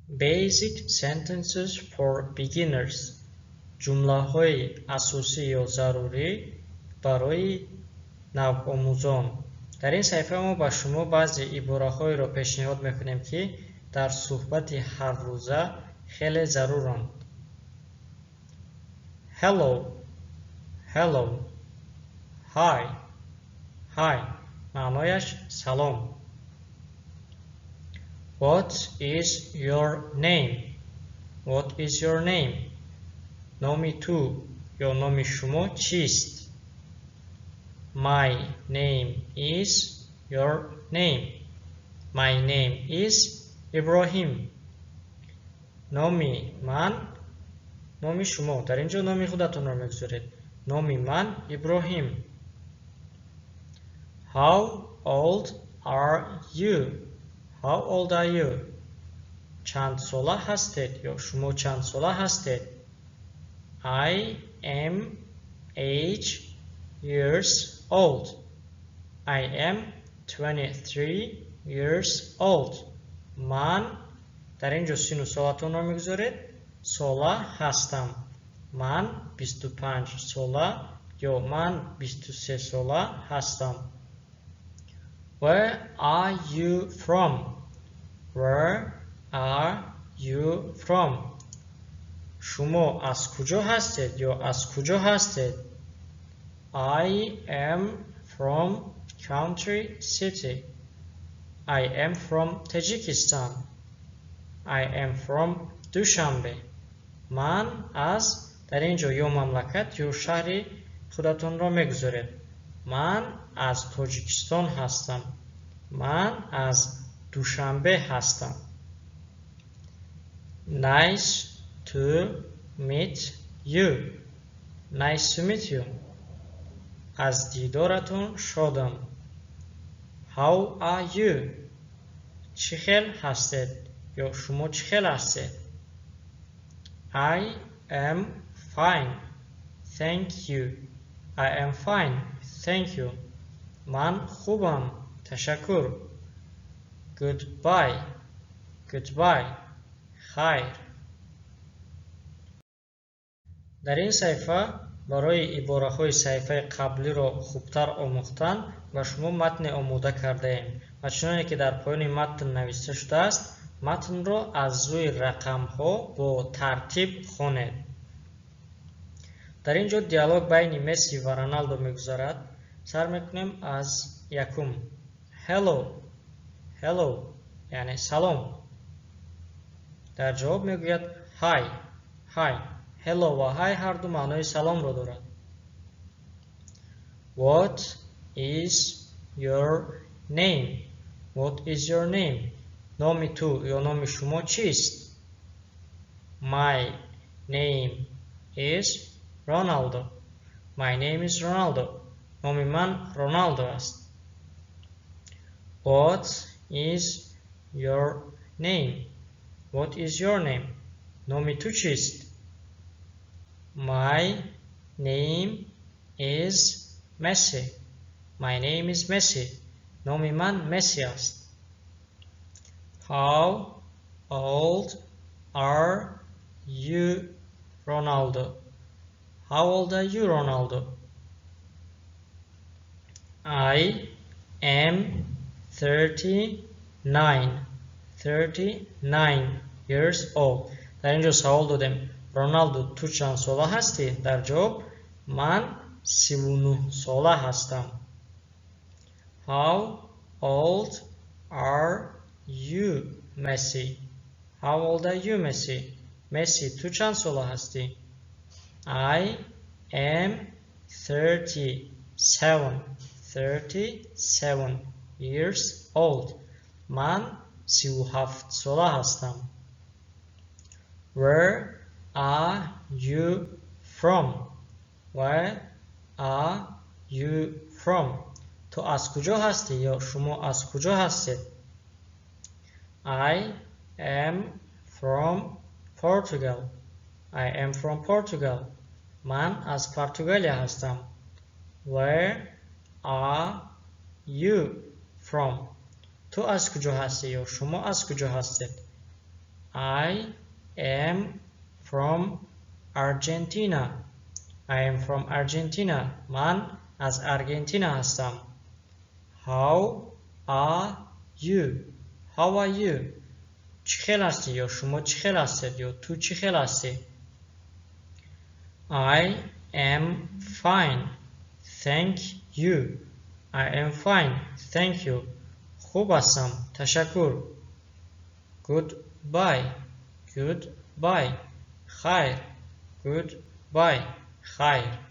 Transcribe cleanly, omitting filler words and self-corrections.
Basic sentences for beginners. Ҷумлаҳои асосӣ ё зарурӣ барои навомӯзон. Дар ин саҳифа мо ба шумо баъзе ибораҳоеро пешниҳод мекунем, ки дар суҳбати ҳаррӯза хеле заруранд. Hello, hello. Hi, hi. Маънояш салом. What is your name? What is your name? Номи ту ё номи шумо чист? My name is your name. My name is Иброҳим. Номи ман, номи шумо. Дар ин ҷо номи худатонро мегузоред. Номи ман Иброҳим. How old are you? How old are you? Чанд сола ҳастед ё шумо чанд сола ҳастед? I am 8 years old. I am 23 years old. Ман, дар ин ҷо сину солатонро мегузоред, сола ҳастам. Ман 25 сола ё ман 23 сола ҳастам. Where are you from? Where are you from? Шумо аз куҷо ҳастед ё аз куҷо ҳастед? I am from country city. I am from Tajikistan. I am from Dushanbe. Ман аз, дар ин ҷо ё мамлакат, ё шаҳри худатонро мегузоред. Ман аз Тоҷикистон ҳастам. Ман аз Душанбе ҳастам. Nice to meet you. Nice to meet you. Аз дидоратон шодам. How are you? Чӣ хел ҳастед ё шумо чӣ хел ҳастед? I am fine. Thank you. I am fine. Thank you. Ман хубам. Ташаккур. Goodbye. Goodbye. Хайр. Дар ин саҳифа барои ибораҳои саҳифаи қаблиро хубтар омӯхтан ба шумо матне омода кардаем ва чуноне ки дар поёни матн навишта шудааст, матнро аз рӯи рақамҳо бо тартиб хонед. Дар ин ҷо диалог байни Месси ва Роналдо мегузарад. Сар мекунем аз якум. Hello, hello, яъне салом. Дар ҷавоб мегӯяд: Hi, hi. Hello ва hi ҳарду маънои саломро дорад. What is your name? What is your name? Номи ту ё номи шумо чист? My name is Ronaldo. My name is Ronaldo. Номи ман Роналдо аст. What is your name? What is your name? Номи ту чист? My name is Messi. My name is Messi. Номи ман Месси аст. How old are you, Ronaldo? How old are you, Ronaldo? I am 39, 39 years old. Дар ин ҷо савол додем: Роналдо, ту чанд сола ҳастӣ? Дар ҷавоб: ман 39 сола ҳастам. How old are you, Messi? How old are you, Messi? Месси, ту чанд сола ҳастӣ? I am 37, 37 years old. Ман 37 сола ҳастам. Where are you from? Where are you from? Ту аз куҷо ҳастӣ ё шумо аз куҷо ҳастед? I am from Portugal. I am from Portugal. Ман аз Португалия ҳастам. Where are you from? Ту аз куҷо ҳастӣ ё шумо аз куҷо ҳастед? I am from Argentina. I am from Argentina. Ман аз Аргентина ҳастам. How are you? How are you? Чӣ хел ҳастӣ ё шумо чӣ хел ҳастед ё ту чӣ хел ҳастӣ? I am fine. Thank you. I am fine. Thank you. Хуб ҳастам. Ташаккур. Goodbye. Goodbye. Хайр. Goodbye. Хайр.